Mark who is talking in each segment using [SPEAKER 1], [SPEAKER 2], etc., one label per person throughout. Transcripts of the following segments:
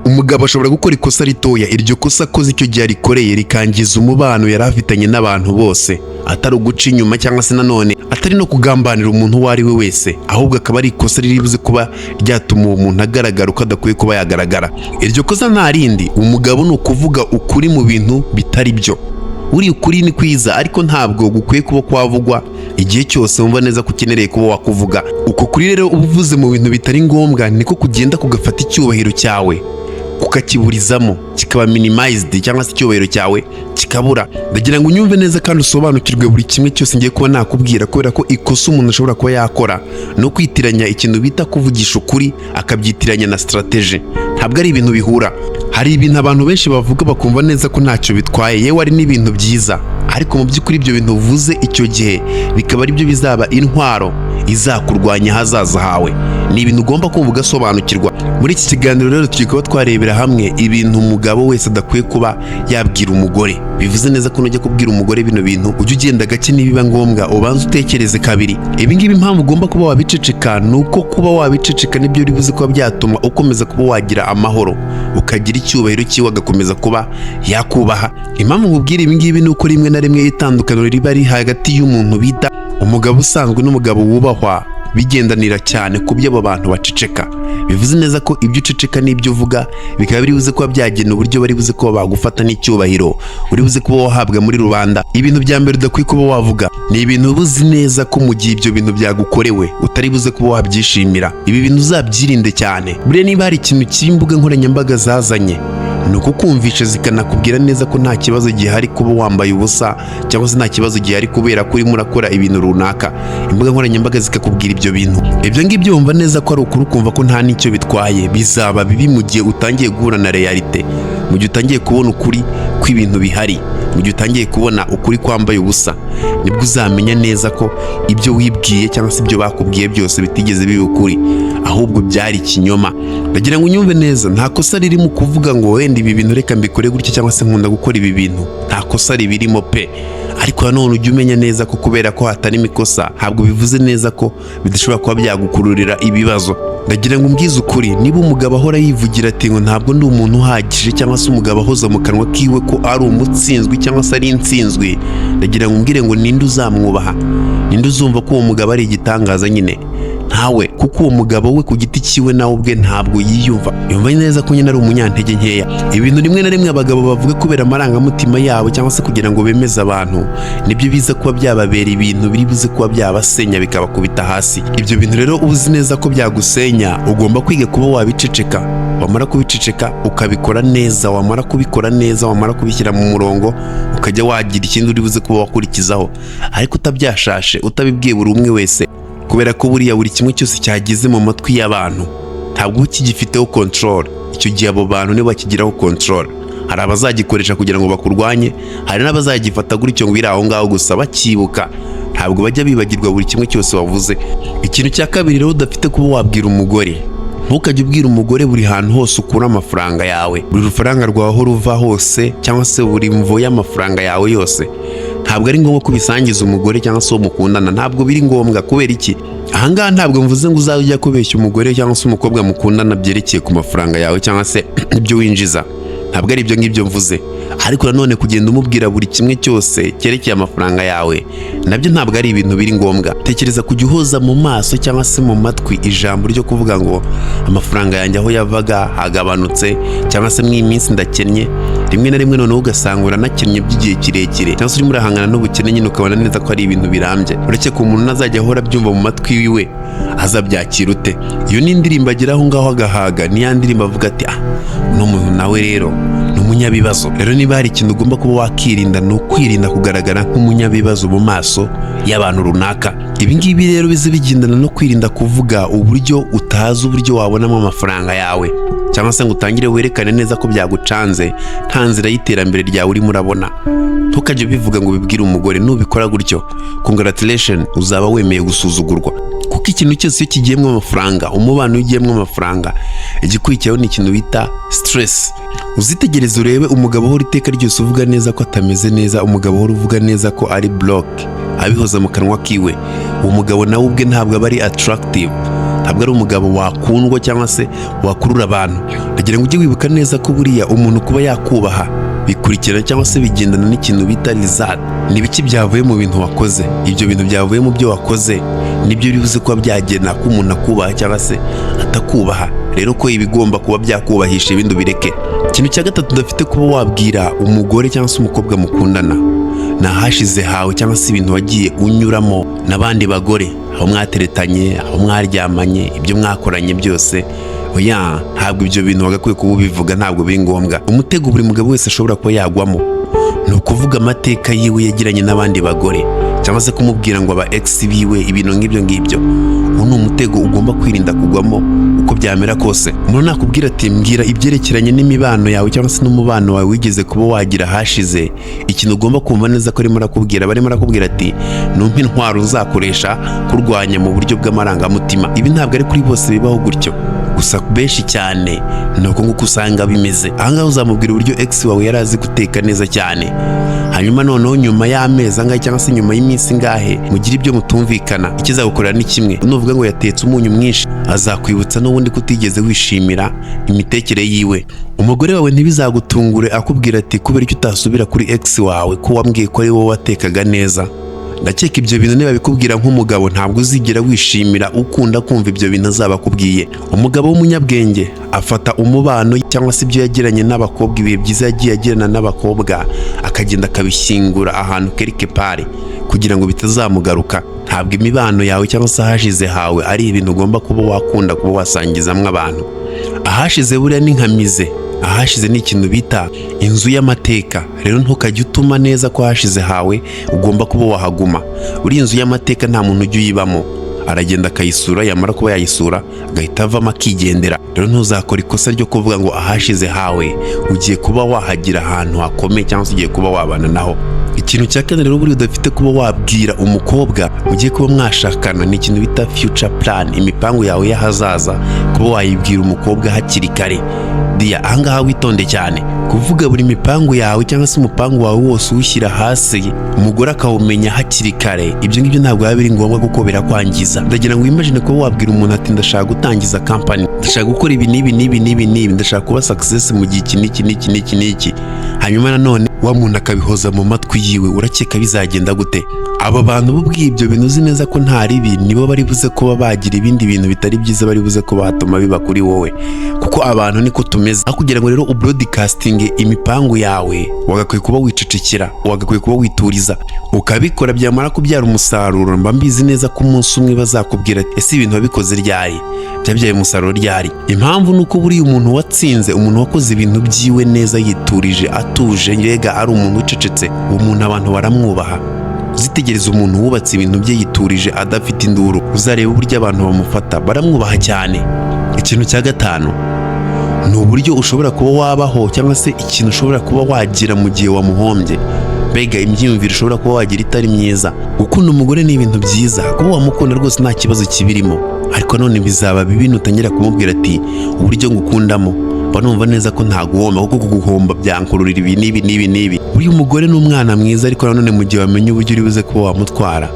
[SPEAKER 1] Umugabo ashobora gukora ikosa ritoya, iryo kosa akoze icyo gihe arikoreye rikangiza umubano yari afitanye n'abantu bose, atari uguca inyuma cyangwa se nanone atari no kugambanira umuntu uwo ari we wese, ahubwo akaba ari ikosa riri buze kuba ryatuma uwo muntu agaragara uko adakwiye kuba yagaragara. Iryo kosa nta rindi, umugabo ni ukuvuga ukuri mu bintu bitari byo. Uri ukuri ni kwiza, ariko ntabwo gukwiye kuba kwavugwa igihe cyose wumva neza ko ukenereye kuba wakuvuga. Uko kuri rero uba uvuze mu bintu bitari ngombwa niko kugenda kugafata icyubahiro cyawe kukakiburizamo, kikaba minimized, cyangwa se icyubahiro cyawe kikabura. Ndagira ngo unyumve neza kandi usobanukirwe buri kimwe cyose ngiye kuba nakubwira, kubera ko ikosa umuntu ashobora kuba yakora ni ukwitiranya ikintu bita kuvugisha ukuri akabyitiranya na strategy. Ntabwo ari ibintu bihura. Hari ibintu abantu benshi bavuga bakumva neza ko ntacyo bitwaye, yewe ari n'ibintu byiza, ariko mu by'ukuri ibyo bintu uvuze icyo gihe bikaba ari byo bizaba intwaro izakurwanya ahazaza hawe. Ni ibintu ugomba kumva ugasobanukirwa. Muri iki kiganiro rero tugiye kuba twarebera hamwe ibintu umugabo wese adakwiye kuba yabwira umugore. Bivuze neza ko nujya kubwira umugore bino bintu, ujye ugenda gake, nibiba ngombwa ubanze utekereze kabiri. Ibi ngibi impamvu ugomba kuba wabiceceka ni uko kuba wabiceceka nibyo biri buze kuba byatuma ukomeza kuba wagira amahoro, ukagira icyubahiro cyiwe, agakomeza kuba yakubaha. Impamvu nkubwira ibi ngibi ni uko rimwe na rimwe itandukaniro riba riri hagati y'umuntu bita umugabo usanzwe n'umugabo wubahwa bigendanira cyane ku byo abo bantu baceceka. Bivuze neza ko ibyo uceceka n'ibyo uvuga bikaba biri buze kuba byagena uburyo bari buze kuba bagufata n'icyubahiro uri buze kuba wahabwa muri rubanda. Ibintu bya mbere udakwiye kuba wavuga ni ibintu uba uzi neza ko mu gihe ibyo bintu byagukorewe utari buze kuba wabyishimira. Ibi bintu uzabyirinde cyane. Buriya niba hari ikintu kiba imbuga nkoranyambaga zazanye, ni ukukumvisha zikanakubwira neza ko nta kibazo gihari kuba wambaye ubusa, cyangwa se nta kibazo gihari kubera ko urimo urakora ibintu runaka. Imbuga nkoranyambaga zikakubwira ibyo bintu, ibyo ngibyo wumva neza ko ari ukuri, ukumva ko nta n'icyo bitwaye. Bizaba bibi mu gihe utangiye guhura na réalité, mu gihe utangiye kubona ukuri kw'ibintu bihari, mu gihe utangiye kubona ukuri kwambaye ubusa. Nibwo uzamenya neza ko ibyo wibwiye cyangwa se ibyo bakubwiye byose bitigeze biba ukuri, ahubwo byari ikinyoma. Ndagira ngo unyumve neza, nta kosa riri mu kuvuga ngo wenda ibi bintu reka mbikore gutya, cyangwa se nkunda gukora ibi bintu. Nta kosa ribirimo pe, ariko nanone ujye umenya neza ko kubera ko hatarimo ikosa ntabwo bivuze neza ko bidashobora kuba byagukururira ibibazo. Ndagira ngo umbwize ukuri, niba umugabo ahora yivugira ati ngo ntabwo ndi umuntu uhagije, cyangwa se umugabo ahoza mu kanwa kiwe ko ari umutsinzwi cyangwa se ari intsinzwi, ndagira ngo umbwire ngo ninde uzamwubaha? Ninde uzumva ko uwo mugabo ari igitangaza nyine? Ntawe, kuko uwo mugabo we ku giti cyiwe nawe ubwe ntabwo yiyumva, yumva neza ko nyine ari umunyantege nkeya. Ibintu rimwe na rimwe abagabo bavuga kubera amarangamutima yabo cyangwa se kugira ngo bemeze abantu, nibyo biza kuba byababera ibintu biri buze kuba byabasenya, bikabakubita hasi. Ibyo bintu rero uzi neza ko byagusenya, ugomba kwiga kuba wabiceceka. Wamara kubiceceka ukabikora neza, wamara kubikora neza, wamara kubishyira mu murongo, ukajya wagira ikindi uri buze kuba wakurikizaho, ariko utabyashashe, utabibwiye buri umwe wese, kubera ko buriya buri kimwe cyose cyageze mu matwi y'abantu ntabwo uba ukigifiteho control. Icyo gihe abo bantu nibo bakigiraho control. Hari abazagikoresha kugira ngo bakurwanye, hari n'abazagifata gutyo ngo biri aho ngaho gusa bakibuka. Ntabwo bajya bibagirwa buri kimwe cyose wavuze. Ikintu cya kabiri rero udafite kuba wabwira umugore: ntukajye ubwira umugore buri hantu hose ukura amafaranga yawe, buri rufaranga rwawe aho ruva hose, cyangwa se buri mvo y'amafaranga yawe yose. Ntabwo ari ngombwa ko ubisangiza umugore cyangwa se uwo mukundana, ntabwo biri ngombwa. Kubera iki? Ahangaha ntabwo mvuze ngo uzajye ujya kubeshya umugore cyangwa se umukobwa mukundana byerekeye ku mafaranga yawe cyangwa se ibyo winjiza. Ntabwo ari ibyo ngibyo mvuze, ariko nanone kugenda umubwira buri kimwe cyose cyerekeye amafaranga yawe nabyo ntabwo ari ibintu biri ngombwa. Tekereza kujya uhoza mu maso cyangwa se mu matwi ijambo ryo kuvuga ngo amafaranga yanjye aho yavaga hagabanutse, cyangwa se mw'iyi minsi ndakennye. Rimwe na rimwe noneho ugasanga uranakennye by'igihe kirekire, cyangwa se urimo urahangana n'ubukene nyine, ukabona neza ko ari ibintu birambye. Uretse ko umuntu azajya ahora abyumva mu matwi yiwe, azabyakira ute? Iyo ni indirimbo agera aho ngaho agahaga, ni ya ndirimbo avuga ati: "Ah, uno muntu nawe rero ni umunyabibazo." Rero niba hari ikintu ugomba kuba wakirinda, ni ukwirinda kugaragara nk'umunyabibazo mu maso y'abantu runaka. Ibi ngibi rero bize bigendana no kwirinda kuvuga uburyo utazi uburyo wabonamo amafaranga yawe, cyangwa se ngo utangire werekane neza ko byagucanze, nta nzira y'iterambere ryawe urimo urabona. Ntukajye ubivuga ngo ubibwire umugore. Nubikora gutyo, congratulation, uzaba wemeye gusuzugurwa, kuko ikintu cyose iyo kigiyemo amafaranga, umubano iyo ugiyemo amafaranga, igikurikiyeho ni ikintu bita stress. Uzitegereze urebe umugabo uhora iteka ryose uvuga neza ko atameze neza, umugabo uhora uvuga neza ko ari broke, abihoza mu kanwa kiwe, uwo mugabo nawe ubwe ntabwo aba ari attractive, ntabwo aba ari umuntu uri buze kuba yakurura abantu. Ntabwo aba ari umuntu uri buze kuba Ntabwo ari umugabo wakundwa cyangwa se wakurura abantu. Ndagira ngo ujye wibuka neza ko buriya umuntu kuba yakubaha bikurikirana cyangwa se bigendana n'ikintu bita result. Ni ibiki byavuye mu bintu wakoze? Ibyo bintu byavuye mu byo wakoze nibyo biri kuba byagena ko umuntu akubaha cyangwa se atakubaha. Rero ko ibigomba kuba byakubahisha, ibindi ubireke. Ikintu cya gatatu udafite kuba wabwira umugore cyangwa se umukobwa mukundana ni ahashize hawe cyangwa se ibintu wagiye unyuramo n'abandi bagore, aho mwateretanye, aho mwaryamanye, ibyo mwakoranye byose. Oya, ntabwo ibyo bintu wagakwiye kuba ubivuga, ntabwo biri ngombwa. Umutego buri mugabo wese ashobora kuba yagwamo ni ukuvuga amateka yiwe yagiranye n'abandi bagore, cyangwa se kumubwira ngo aba ex biwe, ibintu nk'ibyo ngibyo. Uwo ni umutego ugomba kwirinda kugwamo uko byamera kose. Umuntu nakubwira ati: "Mbwira ibyerekeranye n'imibano yawe cyangwa se n'umubano wawe wigeze kuba wagira hashize," ikintu ugomba kumva neza ko arimo arakubwira, barimo arakubwira ati: "Numpe intwaro uzakoresha kurwanya mu buryo bw'amarangamutima." Ibi ntabwo ari kuri bose bibaho gutyo, gusa benshi cyane ni uko nguko usanga bimeze. Ahangaha uzamubwira uburyo ex wawe yari azi guteka neza cyane, hanyuma noneho nyuma y'amezi angahe cyangwa se nyuma y'iminsi ingahe mugire ibyo mutumvikana. Ikizagukorera ni kimwe: nuvuga ngo yatetse umunyu mwinshi, azakwibutsa n'ubundi ko utigeze wishimira imitekere yiwe. Umugore wawe ntibizagutungure akubwira ati: "Kubera icyo utasubira kuri ex wawe, ko wambwiye ko ari wowe watekaga neza?" Ndakeka ibyo bintu niba bikubwira nk'umugabo, ntabwo uzigera wishimira ukunda kumva ibyo bintu azaba akubwiye. Umugabo w'umunyabwenge afata umubano cyangwa se ibyo yagiranye n'abakobwa, ibihe byiza yagiye agirana n'abakobwa, akagenda akabishyingura ahantu quelque part kugira ngo bitazamugaruka. Ntabwo imibano yawe cyangwa se ahashize hawe ari ibintu ugomba kuba wakunda kuba wasangizamo abantu. Ahashize buriya ni nka musée, ahashize ni ikintu bita inzu y'amateka. Rero ntukajye utuma neza ko ahashize hawe ugomba kuba wahaguma. Uriya inzu y'amateka nta muntu ujya uyibamo, aragenda akayisura, yamara kuba yayisura agahita avamo akigendera. Rero ntuzakore ikosa ryo kuvuga ngo ahashize hawe ugiye kuba wahagira ahantu hakomeye cyangwa se ugiye kuba wabana naho. Ikintu cya kane rero buriya udafite kuba wabwira umukobwa ugiye kuba mwashakana ni ikintu bita future plan, imipangu yawe y'ahazaza, kuba wayibwira umukobwa hakiri kare. Dear, ahangaha witonde cyane. Kuvuga buri mipangu yawe cyangwa se umupangu wawe wose uwushyira hasi, umugore akawumenya hakiri kare, ibyo ngibyo ntabwo biba biri ngombwa kuko birakwangiza. Ndagira ngo wimagine kuba wabwira umuntu ati: "Ndashaka gutangiza company, ndashaka gukora ibi n'ibi n'ibi n'ibi n'ibi, ndashaka kuba success mu gihe iki n'iki n'iki n'iki n'iki," hanyuma nanone wa muntu akabihoza mu matwi yiwe. Urakeka bizagenda gute? Aba bantu bubwiye ibyo bintu, uzi neza ko nta ribi, nibo bari buze kuba bagira ibindi bintu bitari byiza bari buze kuba batuma biba kuri wowe, kuko abantu niko tumeze. Aho kugira ngo rero ubroadcastinge imipangu yawe, wagakwiye kuba wicecekera, wagakwiye kuba wituriza, ukabikora. Byamara kubyara umusaruro, mba mbizi neza ko umunsi umwe bazakubwira ati: "Ese ibintu wabikoze ryari? Byabyaye umusaruro ryari?" Impamvu ni uko buriya umuntu watsinze, umuntu wakoze ibintu byiwe neza yiturije, atuje, mbega ari umuntu ucecetse, uwo muntu abantu baramwubaha. Uzitegereza umuntu wubatse ibintu bye yiturije, adafite induru, uzareba uburyo abantu bamufata, baramwubaha cyane. Ikintu cya gatanu ni uburyo ushobora kuba wabaho cyangwa se ikintu ushobora kuba wagira mu gihe wamuhombye, mbega imyiyumvire ushobora kuba wagira itari myiza. Gukunda umugore ni ibintu byiza, kuba wamukunda rwose nta kibazo kibirimo, ariko none bizaba bibi nutangira kumubwira ati: "Uburyo ngukundamo, mba numva neza ko ntaguhomba, kuko kuguhomba byankururira ibi n'ibi n'ibi n'ibi." Buriya umugore ni umwana mwiza, ariko nanone mu gihe wamenye uburyo uri buze kuba wamutwara,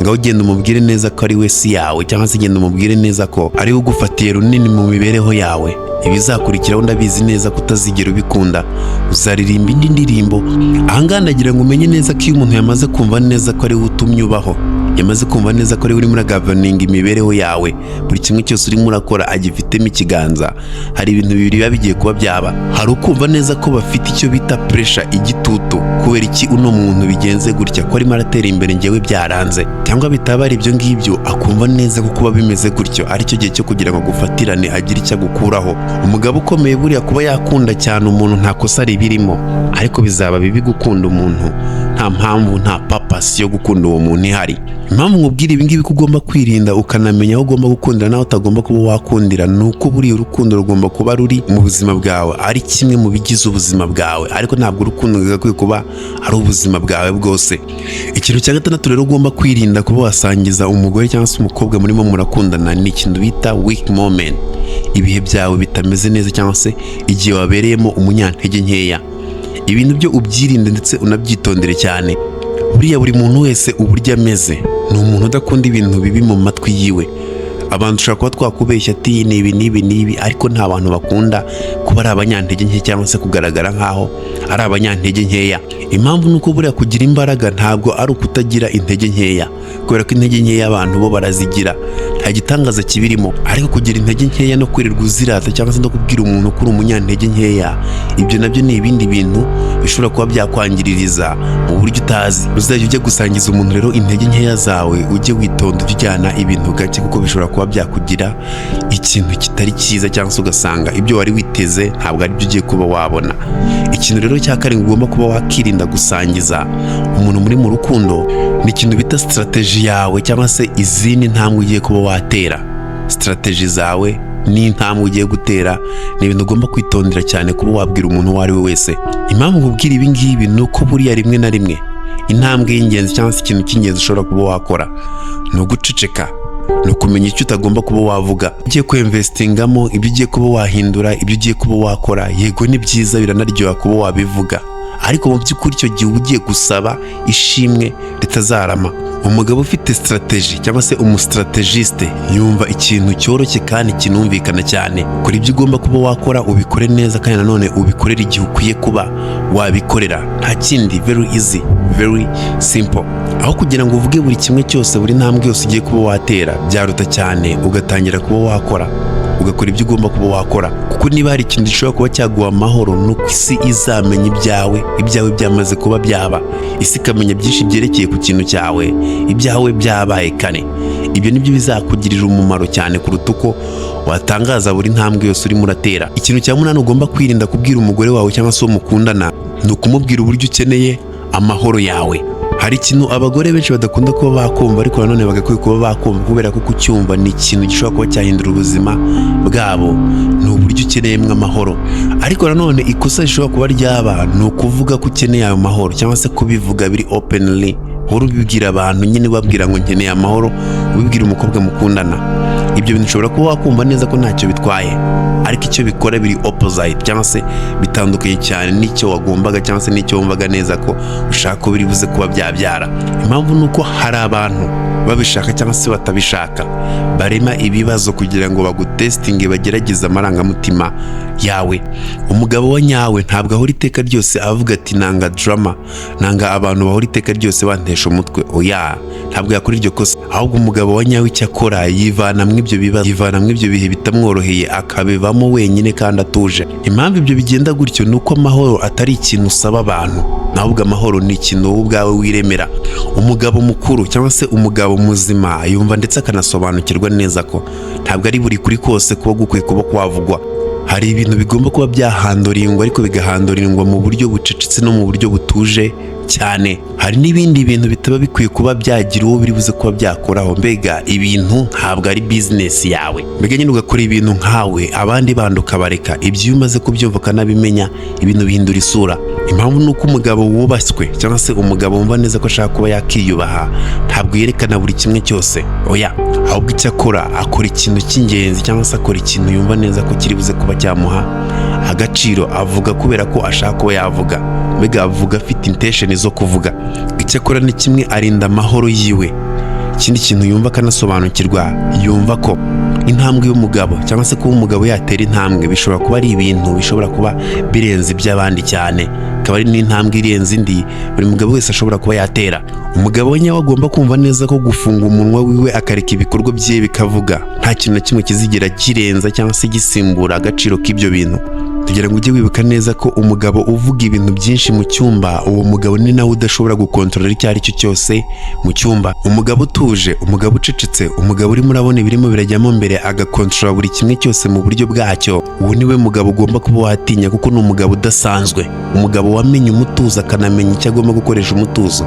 [SPEAKER 1] ngaho ugenda umubwire neza ko ari we si yawe, cyangwa se genda umubwire neza ko ari we ugufatiye runini mu mibereho yawe. Ibizakurikiraho ndabizi neza ko utazigera ubikunda, uzaririmba indi ndirimbo. Ahangaha ndagira ngo umenye neza ko iyo umuntu yamaze kumva neza ko ari we utumye ubaho, yamaze kumva neza ko ari we urimo uragoverninga imibereho yawe, buri kimwe cyose urimo urakora agifitemo ikiganza, hari ibintu bibiri biba bigiye kuba byaba. Hari ukumva neza ko bafite icyo bita pressure, igitutu: kubera iki uno muntu bigenze gutya, ko arimo aratera imbere ngewe byaranze? Cyangwa bitaba ari ibyo ngibyo, akumva neza ko kuba bimeze gutyo aricyo gihe cyo kugira ngo agufatirane, agire icyo agukuraho. Umugabo ukomeye buriya kuba yakunda cyane umuntu nta kosa ribirimo, ariko bizaba bibi gukunda umuntu nta mpamvu, nta purpose yo gukunda uwo muntu ihari. Impamvu nkubwira ibi ngibi ko ugomba kwirinda, ukanamenya aho ugomba gukundira n'aho utagomba kuba wakundira, ni uko buriya urukundo rugomba kuba ruri mu buzima bwawe, ari kimwe mu bigize ubuzima bwawe, ariko ntabwo urukundo rwagakwiye kuba ari ubuzima bwawe bwose. Ikintu cya gatandatu rero ugomba kwirinda kuba wasangiza umugore cyangwa se umukobwa murimo murakundana ni ikintu bita weak moment, ibihe byawe bitameze neza cyangwa se igihe wabereyemo umunyantege nkeya. Ibintu byo ubyirinde ndetse unabyitondere cyane. Buriya buri muntu wese uburyo ameze, ni umuntu udakunda ibintu bibi mu matwi yiwe. Abantu dushobora kuba twakubeshya ati ni ibi n'ibi n'ibi, ariko nta bantu bakunda kuba ari abanyantege nke cyangwa se kugaragara nk'aho ari abanyantege nkeya. Impamvu ni uko buriya kugira imbaraga ntabwo ari ukutagira intege nkeya, kubera ko intege nkeya abantu bo barazigira, nta gitangaza kibirimo. Ariko kugira intege nkeya no kwirirwa uzirata cyangwa se no kubwira umuntu ko uri umunyantege nkeya, ibyo nabyo ni ibindi bintu bishobora kuba byakwangiririza mu buryo utazi. Uzajya ujya gusangiza umuntu rero intege nkeya zawe, ujye witonda, ujye ujyana ibintu gake, kuko bishobora kuba byakugira ikintu kitari cyiza, cyangwa se ugasanga ibyo wari witeze ntabwo ari byo ugiye kuba wabona. Ikintu rero cya karindwi ugomba kuba wakirinda gusangiza umuntu muri mu rukundo ni ikintu bita strategy yawe cyangwa se izindi ntambwe ugiye kuba watera. Strategy zawe n'intambwe ugiye gutera ni ibintu ugomba kwitondera cyane kuba wabwira umuntu uwo ari we wese. Impamvu nkubwira ibi ngibi ni uko buriya rimwe na rimwe intambwe y'ingenzi cyangwa se ikintu cy'ingenzi ushobora kuba wakora ni uguceceka, ni ukumenya icyo utagomba kuba wavuga. Ugiye kwinvestingamo, ibyo ugiye kuba wahindura, ibyo ugiye kuba wakora, yego ni byiza, biranaryoha kuba wabivuga, ariko mu by'ukuri icyo gihe uba ugiye gusaba ishimwe ritazarama. Umugabo ufite strategy cyangwa se umustrategiste yumva ikintu cyoroshye kandi kinumvikana cyane. Kora ibyo ugomba kuba wakora, ubikore neza, kandi nanone ubikorere igihe ukwiye kuba wabikorera. Nta kindi, very easy, very simple. Aho kugira ngo uvuge buri kimwe cyose, buri ntambwe yose ugiye kuba watera, byaruta cyane ugatangira kuba wakora, ugakora ibyo ugomba kuba wakora, kuko niba hari ikintu gishobora kuba cyaguha amahoro ni uko isi izamenya ibyawe, ibyawe byamaze kuba byaba, isi ikamenya byinshi byerekeye ku kintu cyawe, ibyawe byabaye kane. Ibyo nibyo bizakugirira umumaro cyane kuruta uko watangaza buri ntambwe yose urimo uratera. Ikintu cya munani ugomba kwirinda kubwira umugore wawe cyangwa se uwo mukundana ni ukumubwira uburyo ukeneye amahoro yawe. Hari ikintu abagore benshi badakunda kuba bakumva, ariko nanone bagakwiye kuba bakumva, kubera ko kucyumva ni ikintu gishobora kuba cyahindura ubuzima bwabo, ni uburyo ukeneyemo amahoro. Ariko nanone ikosa rishobora kuba ryaba ni ukuvuga ko ukeneye ayo mahoro, cyangwa se kubivuga biri openly, uhora ubibwira abantu nyine, ubabwira ngo nkeneye amahoro, ubibwira umukobwa mukundana. Ibyo bintu ushobora kuba wakumva neza ko ntacyo bitwaye, ariko icyo bikora biri opposite cyangwa se bitandukanye cyane n'icyo wagombaga cyangwa se n'icyo wumvaga neza ko ushaka ko biri buze kuba byabyara. Impamvu ni uko hari abantu babishaka cyangwa se batabishaka barema ibibazo kugira ngo bagutestinge, bagerageze amarangamutima yawe. Umugabo wa nyawe ntabwo ahora iteka ryose avuga ati nanga drama, nanga abantu bahora iteka ryose bantesha umutwe. Oya, ntabwo yakora iryo kosa. Ahubwo umugabo wa nyawe icyo akora, yivanamo ibyo bibazo, yivanamo ibyo bihe bitamworoheye, akabivamo wenyine kandi atuje. Impamvu ibyo bigenda gutyo ni uko amahoro atari ikintu usaba abantu, ahubwo amahoro ni ikintu wowe ubwawe wiremera. Umugabo mukuru cyangwa se umugabo muzima yumva ndetse akanasobanukirwa neza ko ntabwo ari buri kuri kose kuba gukwiye kuba kwavugwa. Hari ibintu bigomba kuba byahandlingwa, ariko bigahandlingwa mu buryo bucecetse no mu buryo butuje cyane. Hari n'ibindi bintu bitaba bikwiye kuba byagira uwo biri buze kuba byakoraho. Mbega ibintu ntabwo ari bizinesi yawe, mbega nyine ugakora ibintu nkawe, abandi bandi ukabareka. Ibyo iyo umaze kubyumva ukanabimenya, ibintu bihindura isura. Impamvu ni uko umugabo wubashywe cyangwa se umugabo wumva neza ko ashaka kuba yakiyubaha ntabwo yerekana buri kimwe cyose, oya. Ahubwo icyo akora, akora ikintu cy'ingenzi cyangwa se akora ikintu yumva neza ko kiri buze kuba cyamuha agaciro. Avuga kubera ko ashaka kuba yavuga, mbega avuga afite intention zo kuvuga. Icyo akora ni kimwe, arinda amahoro yiwe. Ikindi kintu yumva akanasobanukirwa, yumva ko intambwe y'umugabo cyangwa se kuba umugabo yatera intambwe bishobora kuba ari ibintu bishobora kuba birenze iby'abandi cyane, ikaba ari n'intambwe irenze indi buri mugabo wese ashobora kuba yatera. Umugabo we nyawe agomba kumva neza ko gufunga umunwa wiwe akareka ibikorwa bye bikavuga, nta kintu na kimwe kizigera kirenza cyangwa se gisimbura agaciro k'ibyo bintu. Tugira ngo ujye wibuka neza ko umugabo uvuga ibintu byinshi mu cyumba, uwo mugabo ni nawe udashobora gukontorora icyo ari cyo cyose mu cyumba. Umugabo utuje, umugabo ucecetse, umugabo urimo urabona ibirimo birajyamo mbere agakontorora buri kimwe cyose mu buryo bwacyo, uwo niwe mugabo ugomba kuba watinya, kuko ni umugabo udasanzwe. Umugabo wamenye umutuzo, akanamenya icyo agomba gukoresha umutuzo,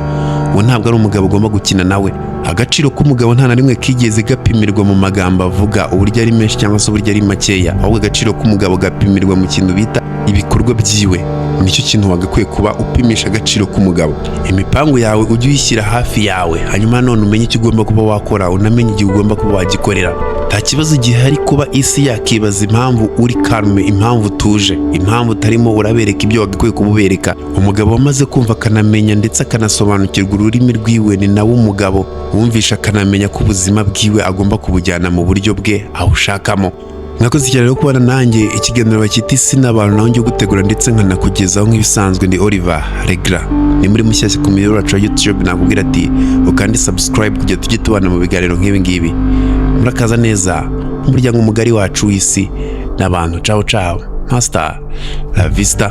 [SPEAKER 1] uwo ntabwo ari umugabo ugomba gukina nawe. Agaciro k'umugabo nta na rimwe kigeze gapimirwa mu magambo avuga, uburyo ari menshi cyangwa se uburyo ari makeya, ahubwo agaciro k'umugabo gapimirwa mu kintu bita ibikorwa byiwe. Nicyo kintu wagakwiye kuba upimisha agaciro k'umugabo. Imipangu yawe ujye uyishyira hafi yawe, hanyuma none umenye icyo ugomba kuba wakora, unamenye igihe ugomba kuba wagikorera. Nta kibazo gihari kuba isi yakibaza impamvu uri calme, impamvu utuje, impamvu utarimo urabereka ibyo wagakwiye kububereka. Umugabo wamaze kumva akanamenya ndetse akanasobanukirwa ururimi rwiwe ni nawe umugabo wumvisha akanamenya ko ubuzima bwiwe agomba kubujyana mu buryo bwe awushakamo. Mwakoze cyane rero kubana nanjye. Ikiganiro bakita Isi n'Abantu nawe njye gutegura ndetse nkanakugezaho nk'ibisanzwe ndi Oliver Regra. Ni muri mushyashya ku muyoboro wacu wa YouTube, nakubwira ati ukande subscribe kugira tujye tubana mu biganiro nk'ibi ngibi. Murakaza neza umuryango mugari wacu w'Isi n'Abantu. Ciao ciao, hasta la vista.